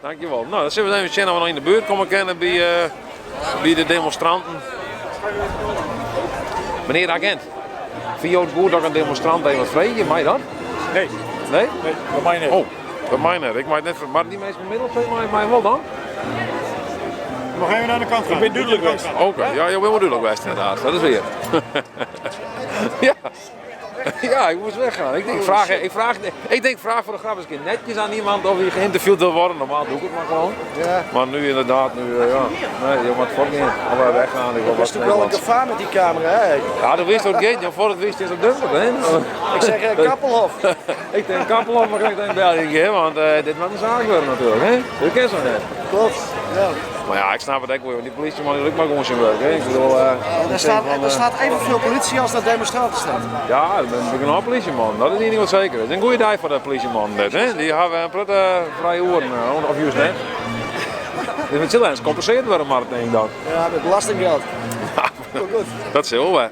Dankjewol. No, dan sille we even sjen oft we noch yn de buert komme kinne by, eh, by de demonstranten. Menear de agent, fine jo it goed dat ik in demonstrant even wat freegje? Mei dat? Nee. Nee? Nee, dat mei net. Oh, dat mei net. Ik mei it net, mar dy minsken middels mei, mei wol dan? Nog even aan de kant gaan. Ik bin dúdlik west. Oké, ja, jo binne wol dúdlik west inderdaad. Dat is wier. ja. Ja, ik moest weggaan. Ik denk, vraag, ik, vraag, ik denk, vraag voor de grap eens een keer netjes aan iemand of hij geïnterviewd wil worden. Normaal doe ik het maar gewoon. Ja. Maar nu inderdaad, nu, eh, ja. Nee, je moet voortgaan. Of wij weggaan. Ik wil Dat is natuurlijk wel een gevaar met die camera, hè? Ja, dat wist ook geen. Voor het wist is het dubbel, hè? Ik zeg eh, Kappelhof. ik denk Kappelhof, maar ik denk België, hè? Want eh, dit moet een zaak worden natuurlijk, hè? Dat ken zo net. Klopt, ja. Maar ja, ik snap het ook wel, want die politieman die doet maar gewoon zijn werk, hè? Ik bedoel, eh, Er staat, van, er eh, staat evenveel politie als dat demonstranten staan. Ja, dat ben ik een politieman. Dat is één ding wat zeker is. Een goede dag voor de politieman dit, hè? Die hebben een protte vrije oren, eh, of juist net. Dus met zullen eens gecompenseerd worden, maar denk ik dan. Ja, met belastinggeld. Komt goed. Dat is heel waar.